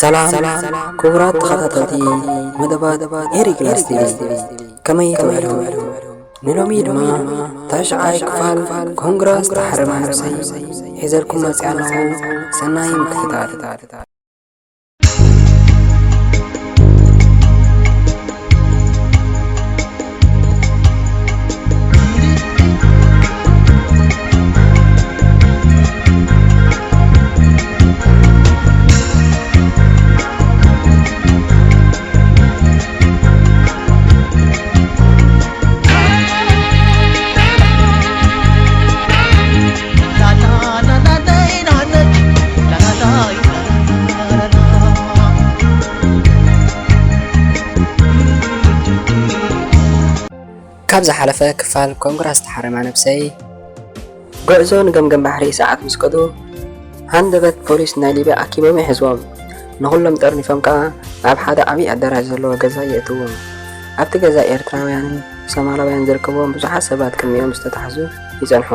ሰላም ክቡራት ተኸታተልቲ መደባት ኤሪክ ላስቲ፣ ከመይ ትውዕሉ? ንሎሚ ድማ ታሽዓይ ክፋል ኮንግራ ዝተሓረማ ነብሰይ ሒዘልኩም መፅኣ ኣለኹ። ሰናይ ምክትታል። ካብ ዝሓለፈ ክፋል ኮንግራ ዝተሓረማ ነብሰይ፣ ጉዕዞ ንገምገም ባሕሪ ሰዓት ምስ ከዱ፣ ሃንደበት ፖሊስ ናይ ሊብያ ኣኪቦም ይሕዝዎም። ንኹሎም ጠርኒፎም ከኣ ኣብ ሓደ ዓብዪ ኣዳራሽ ዘለዎ ገዛ የእትዎም። ኣብቲ ገዛ ኤርትራውያንን ሶማላውያን ዝርከብዎም ብዙሓት ሰባት ቅድሚኦም ዝተታሕዙ ይጸንሑ።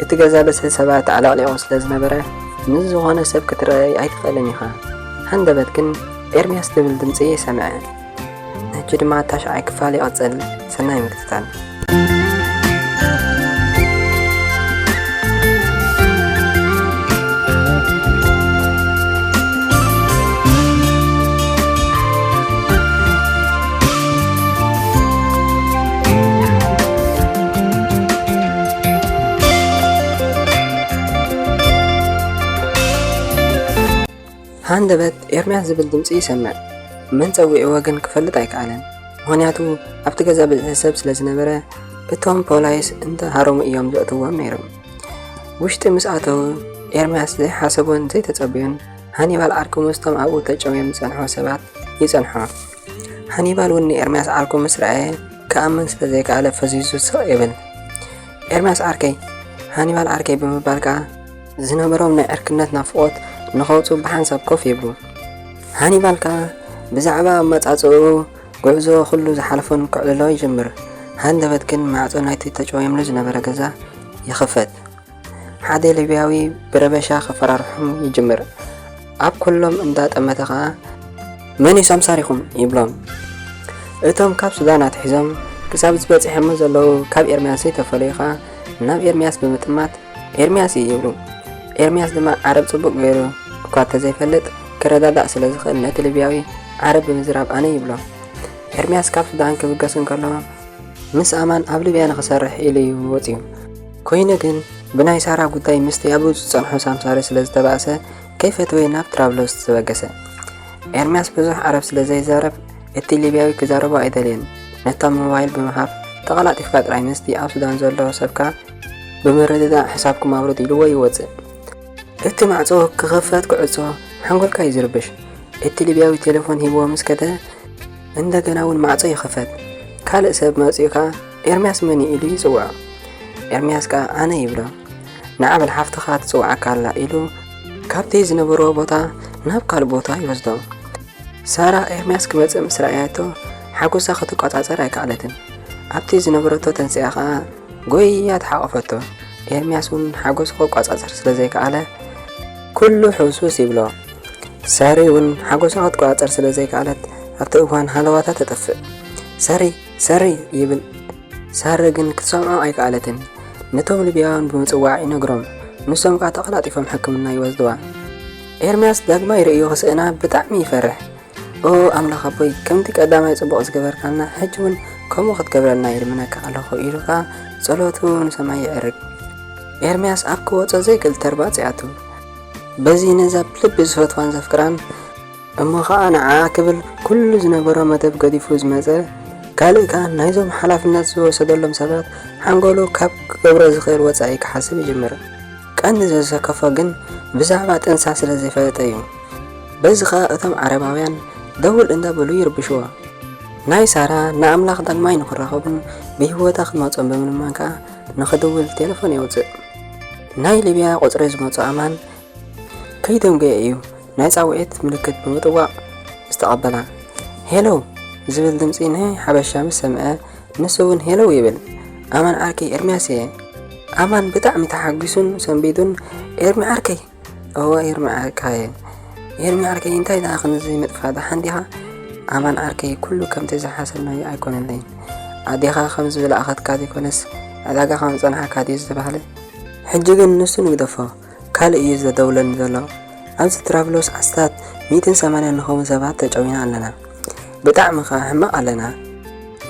እቲ ገዛ ብዝሒ ሰባት ኣዕለቕሊቑ ስለ ዝነበረ፣ ምስ ዝኾነ ሰብ ክትረኣይ ኣይትኽእልን ኢኻ። ሃንደበት ግን ኤርምያስ ዝብል ድምጺ ሰምዐ። ሕጂ ድማ ታሽዓይ ክፋል ይቐጽል። ሰናይ ምክትታል። ሃንደበት ኤርምያስ ዝብል ድምጺ ይሰምዕ። መን ጸዊዕዎ ግን ክፈልጥ ኣይከኣለን። ምኽንያቱ ኣብቲ ገዛ ብዝሒ ሰብ ስለ ዝነበረ፣ እቶም ፖላይስ እንተ ሃረሙ እዮም ዘእትዎም ነይሮም። ውሽጢ ምስ ኣተዉ፣ ኤርምያስ ዘይሓሰቦን ዘይተጸበዮን ሃኒባል ዓርኩ ምስቶም ኣብኡ ተጨውዮም ዝጸንሑ ሰባት ይጸንሖ። ሃኒባል እውን ንኤርምያስ ዓርኩ ምስ ረኣየ ክኣምን ስለ ዘይከኣለ ፈዚዙ ስቕ ይብል። "ኤርምያስ ዓርከይ፣ ሃኒባል ዓርከይ" ብምባል ከኣ ዝነበሮም ናይ ዕርክነት ናፍቖት ንኸውጽኡ ብሓንሳብ ኮፍ ይብሉ። ሃኒባል ከኣ ብዛዕባ ኣመጻጽእኡ ጉዕዞ ኩሉ ዝሓለፎን ክዕልሎ ይጅምር። ሃንደበት ግን ማዕጾ ናይቲ ተጨውየምሉ ዝነበረ ገዛ ይኽፈት። ሓደ ሊብያዊ ብረበሻ ከፈራርሖም ይጅምር። ኣብ ኩሎም እንዳጠመተ ኸኣ "መን እዩ ሳምሳሪኹም?" ይብሎም። እቶም ካብ ሱዳን ኣትሒዞም ክሳብ ዝበጺሖሞ ዘለዉ ካብ ኤርምያስ ዘይተፈለዩ ኸኣ ናብ ኤርምያስ ብምጥማት "ኤርምያስ እዩ" ይብሉ። ኤርምያስ ድማ ዓረብ ጽቡቕ ገይሩ እኳ እንተዘይፈልጥ ክረዳዳእ ስለ ዝኽእል ነቲ ሊብያዊ ዓረብ ብምዝራብ "ኣነ" ይብሎ። ኤርምያስ ካብ ሱዳን ክብገስ እንከሎ ምስ ኣማን ኣብ ሊብያ ንኽሰርሕ ኢሉ እዩ ወጺኡ። ኮይኑ ግን ብናይ ሳራ ጉዳይ ምስቲ ኣብኡ ዝጸንሖ ሳምሳሪ ስለ ዝተባእሰ ከይፈተወ ናብ ትራብሎስ ተበገሰ። ኤርምያስ ብዙሕ ዓረብ ስለ ዘይዛረብ እቲ ሊብያዊ ክዛረቦ ኣይደለየን። ነታ ሞባይል ብምሃብ "ተቐላጢፍካ ጥራይ ምስቲ ኣብ ሱዳን ዘሎ ሰብካ ብምርድዳእ ሕሳብኩም ኣብርዱ" ኢልዎ ይወጽእ። እቲ ማዕጾ ክኽፈት ክዕጾ ሓንጎልካ እዩ ዝርብሽ። እቲ ሊብያዊ ቴሌፎን ሂብዎ ምስ ከደ እንደገና እውን ማዕጾ ይኽፈት። ካልእ ሰብ መጺኡ ከኣ "ኤርምያስ መን እዩ?" ኢሉ ይጽውዖ። ኤርምያስ ከኣ "ኣነ" ይብሎ። "ንዓ በል ሓፍትኻ ትጽውዓካ ኣላ" ኢሉ ካብቲ ዝነበርዎ ቦታ ናብ ካልእ ቦታ ይወስዶ። ሳራ ኤርምያስ ክመጽእ ምስ ረኣየቶ ሓጎሳ ክትቆጻጸር ኣይከኣለትን። ኣብቲ ዝነበረቶ ተንሲኣ ከኣ ጎያ ተሓቖፈቶ። ኤርምያስ እውን ሓጎሱ ክቆጻጸር ስለ ዘይከኣለ ኩሉ ሕውስውስ ይብሎ። ሳሪ እውን ሓጎሳ ክትቆጻጸር ስለ ዘይከኣለት ኣብቲ እዋን ሃለዋታ ተጠፍእ። "ሳሪ፣ ሳሪ" ይብል። ሳሪ ግን ክትሰምዖ ኣይከኣለትን። ነቶም ሊብያውያን ብምጽዋዕ ይነግሮም። ንሶም ከኣ ተቐላጢፎም ሕክምና ይወስድዋ። ኤርምያስ ዳግማይ ርእዩ ክስእና ብጣዕሚ ይፈርሕ። "ኦ ኣምላኽ ኣቦይ፣ ከምቲ ቀዳማይ ጽቡቕ ዝገበርካልና፣ ሕጂ እውን ከምኡ ክትገብረልና ይልምነካ ኣለኹ" ኢሉ ከኣ ጸሎቱ ንሰማይ የዕርግ። ኤርምያስ ኣብ ክወጾ ዘይክእል ተርባጽ ይኣቱ። በዚ ነዛ ብልቢ ዝፈትዋን ዘፍቅራን እሞ ኸኣ ንዓኣ ክብል ኩሉ ዝነበሮ መደብ ገዲፉ ዝመጸ፣ ካልእ ከኣ ናይዞም ሓላፍነት ዝወሰደሎም ሰባት ሓንጎሉ ካብ ክገብሮ ዝኽእል ወጻኢ ክሓስብ ይጅምር። ቀንዲ ዘሰከፎ ግን ብዛዕባ ጥንሳ ስለ ዘይፈለጠ እዩ። በዚ ኸኣ እቶም ዓረባውያን ደውል እንዳበሉ ይርብሽዎ። ናይ ሳራ ንኣምላኽ ዳግማይ ንኽራኸቡን ብህይወታ ክትመጾም ብምልማን ከኣ ንኽድውል ቴሌፎን የውጽእ። ናይ ሊብያ ቁጽሪ ዝመጾ ኣማን ከይደንጎየ እዩ ናይ ጻውዒት ምልክት ብምጥዋቕ ዝተቐበላ። "ሄሎ" ዝብል ድምጺ ናይ ሓበሻ ምስ ሰምዐ፣ ንሱ እውን "ሄሎ" ይብል። "ኣማን ዓርከይ፣ ኤርምያስ እየ።" ኣማን ብጣዕሚ ተሓጒሱን ሰንቢዱን፣ "ኤርሚ ዓርከይ?" "እወ፣ ኤርሚ ዓርካየ። ኤርሚ ዓርከይ፣ እንታይ ደኣ ክንዚ ምጥፋእ ደሓን ዲኻ? ኣማን ዓርከይ፣ ኩሉ ከምቲ ዝሓሰብናዮ ኣይኮነለይን። ኣዴኻ ከም ዝለኣኸትካ ዘይኮነስ፣ ዕዳጋ ከም ዝጸንሓካ ድዩ ዝተባህለ? ሕጂ ግን ንሱ ንግደፎ፣ ካልእ እዩ ዘደውለኒ ዘሎ። ኣብዚ ትራቭሎስ ኣስታት ሚእትን ሰማንያን ንኸውን ሰባት ተጨዊና ኣለና። ብጣዕሚ ኸኣ ሕማቕ ኣለና።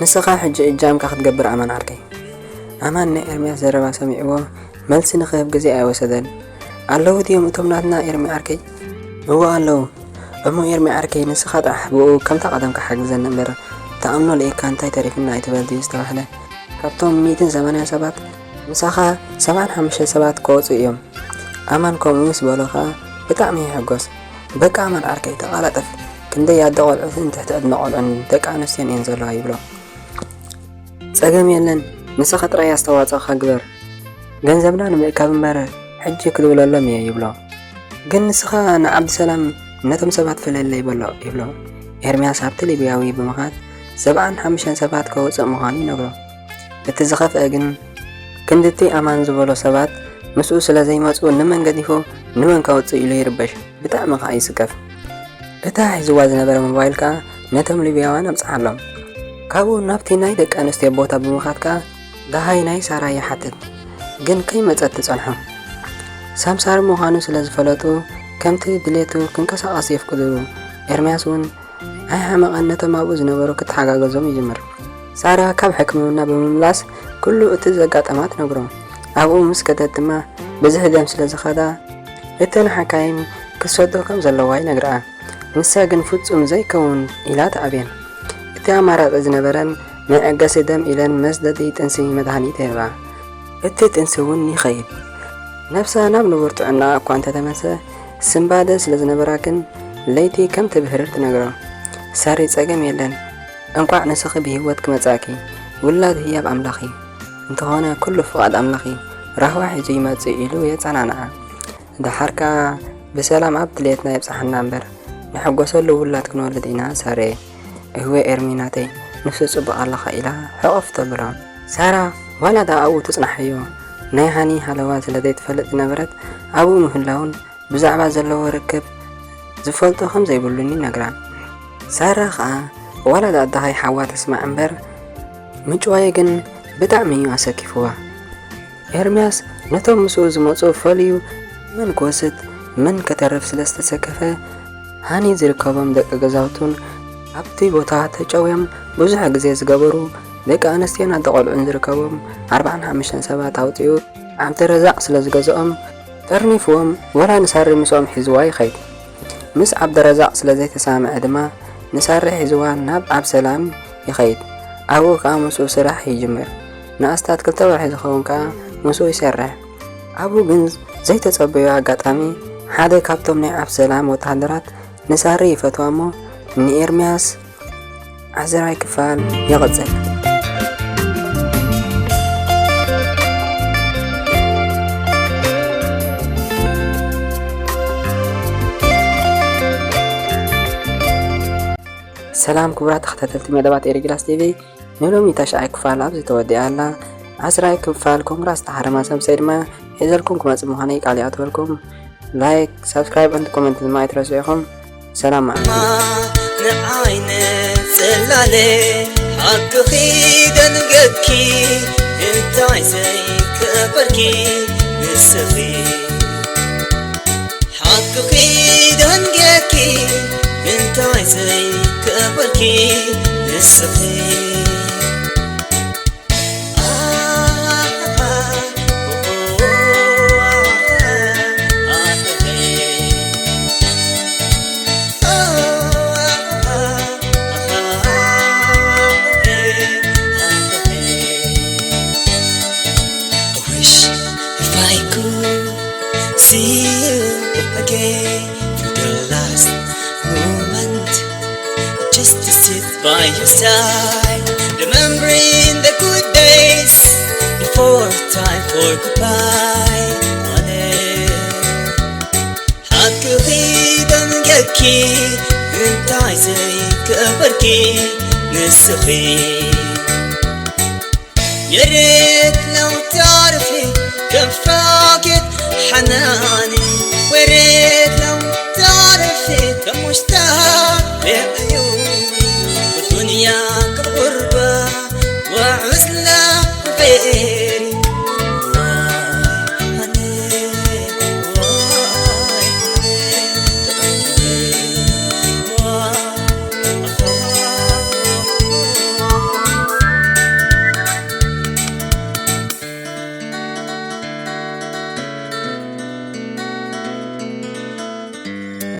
ንስኻ ሕጂ እጃምካ ክትገብር ኣማን ዓርከይ። ኣማን ናይ ኤርምያስ ዘረባ ሰሚዕዎ መልሲ ንኽህብ ግዜ ኣይወሰደን። ኣለዉ ድዮም እቶም ናትና ኤርሚ ዓርከይ? እወ ኣለዉ። እሞ ኤርሚ ዓርከይ ንስኻ ጥራሕ ብኡ ከምታ ቀደምካ ሓግዘኒ እምበር፣ ተኣምኖ ልኢካ እንታይ ተሪፍና ኣይትበል ድዩ ዝተባህለ? ካብቶም ሚእትን ሰማንያን ሰባት ምሳኻ ሰብዓን ሓሙሽተን ሰባት ክወጹ እዮም። ኣማን ከምኡ ምስ በሎ ኸኣ ብጣዕሚ ይሕጎስ። በቃ ኣማን ዓርከይ ተቓላጠፍ፣ ክንደይ ኣደ ቆልዑትን ትሕቲ ዕድመ ቆልዑን ደቂ ኣንስትዮን እየን ዘለዋ ይብሎ። ጸገም የለን፣ ንስኻ ጥራይ ኣስተዋጽኦኻ ግበር። ገንዘብና ንምእካብ እምበር ሕጂ ክድውለሎም እየ ይብሎ። ግን ንስኻ ንዓብድሰላም ነቶም ሰባት ፍለለይ በሎ ይብሎ። ኤርምያስ ኣብቲ ሊብያዊ ብምኻድ ሰብዓን ሓሙሽተን ሰባት ከውጽእ ምዃኑ ይነግሮ። እቲ ዝኸፍአ ግን ክንድቲ ኣማን ዝበሎ ሰባት ምስኡ ስለ ዘይመጹ ንመን ገዲፉ ንመን ከውጽእ ኢሉ ይርበሽ። ብጣዕሚ ከኣ ይስከፍ። እታ ሒዝዋ ዝነበረ ሞባይል ከኣ ነቶም ሊብያውያን ኣብጽሓሎም። ካብኡ ናብቲ ናይ ደቂ ኣንስትዮ ቦታ ብምኻድ ከኣ ደሃይ ናይ ሳራ ይሓትት። ግን ከይመጸት ትጸንሖ። ሳምሳር ምዃኑ ስለ ዝፈለጡ ከምቲ ድሌቱ ክንቀሳቐስ የፍቅድሉ። ኤርምያስ እውን ኣይሓመቐን ነቶም ኣብኡ ዝነበሩ ክተሓጋገዞም ይጅምር። ሳራ ካብ ሕክምና ብምምላስ ኩሉ እቲ ዘጋጠማ ትነግሮ። ኣብኡ ምስ ከደት ድማ ብዝሒ ደም ስለ ዝኸዳ እተን ሓካይም ክትሰዶ ከም ዘለዋ ይነግርኣ። ንሳ ግን ፍጹም ዘይከውን ኢላ ትኣብየን። እቲ ኣማራጺ ዝነበረን መዐገሲ ደም ኢለን መስደዲ ጥንሲ መድሃኒት ይህባ። እቲ ጥንሲ እውን ይኸይድ። ነብሳ ናብ ንቡር ጥዕናኣ እኳ እንተተመልሰ፣ ስንባደ ስለ ዝነበራ ግን ለይቲ ከም ትብህርር ትነግሮ። ሳሪ ጸገም የለን። እንቋዕ ንስኺ ብህይወት ክመጻእኪ። ውላድ ህያብ ኣምላኽ እዩ። እንተኾነ ኩሉ ፍቓድ ኣምላኽ እዩ። ራህዋ ሒዙ ይመጽእ ኢሉ የጸናንዓ። ደሓር ከኣ ብሰላም ኣብ ድሌትና የብጽሓና እምበር፣ ንሕጎሰሉ ውላድ ክንወልድ ኢና ሳሬ። እህወ ኤርሚ ናተይ፣ ንሱ ጽቡቕ ኣለኻ ኢላ ሕቕፍ ተብሎ። ሳራ ዋላ ደኣ ኣብኡ ትጽናሓዮ፣ ናይ ሃኒ ሃለዋ ስለ ዘይትፈልጥ ዝነበረት ኣብኡ ምህላውን ብዛዕባ ዘለዎ ርክብ ዝፈልጦ ከም ዘይብሉን ይነግራ። ሳራ ኸኣ ዋላ ደኣ ደሃይ ሓዋ ትስማዕ እምበር፣ ምጭዋይ ግን ብጣዕሚ እዩ ኣሰኪፍዋ። ኤርምያስ ነቶም ምስኡ ዝመጹ ፈልዩ መን ክወስድ መን ከተርፍ ስለ ዝተሰከፈ፣ ሃኒ ዝርከቦም ደቂ ገዛውቱን ኣብቲ ቦታ ተጨውዮም ብዙሕ ግዜ ዝገበሩ ደቂ ኣንስትዮን ኣደ ቆልዑን ዝርከቦም ኣርባዓን ሓሙሽተን ሰባት ኣውጺኡ ዓብደረዛቕ ስለ ዝገዝኦም፣ ጠርኒፍዎም ወላ ንሳሪ ምስኦም ሒዝዋ ይኸይድ። ምስ ዓብደረዛቕ ስለ ዘይተሰማምዐ ድማ ንሳሪ ሒዝዋ ናብ ኣብሰላም ይኸይድ። ኣብኡ ከኣ ምስኡ ስራሕ ይጅምር። ንኣስታት ክልተ ወርሒ ዝኸውን ከኣ ምስኡ ይሰርሕ። ኣብኡ ግን ዘይተጸበዮ ኣጋጣሚ ሓደ ካብቶም ናይ ኣብሰላም ወተሃደራት ንሳሪ ይፈትዋ እሞ ንኤርምያስ ዓስራይ ክፋል ይቕጽል። ሰላም ክቡራት ተኸታተልቲ መደባት ኤሪግላስ ቲቪ፣ ንሎሚ ታሽዓይ ክፋል ኣብዚ ተወዲኣ ኣላ። ዓስራይ ክፋል ኮንግራ ዝተሓረማ ሳልሳይ ድማ ሒዘልኩም ክመጽእ ምዃነይ ቃል ይኣትወልኩም። ላይክ፣ ሳብስክራይብ፣ and ኮመንት ድማ ኣይትረስዑ ኢኹም። ሰላም መዓልቲ። ንዓይነ ጽላለ ሓቅኺ ደንገኪ እንታይ ዘይከበርኪ ንስኺ ሓቅኺ ደንገኪ እንታይ ዘይከበርኪ ንስኺ I wish if I could see you again for the last moment, just to sit by your side, remembering the good days before time for goodbye. ሓቅኺ ደንገኪ እንታይ ዘይከበርኪ ንስኺ የሬት ነው ታሪኺ ከም ፋጌት ሓናኒ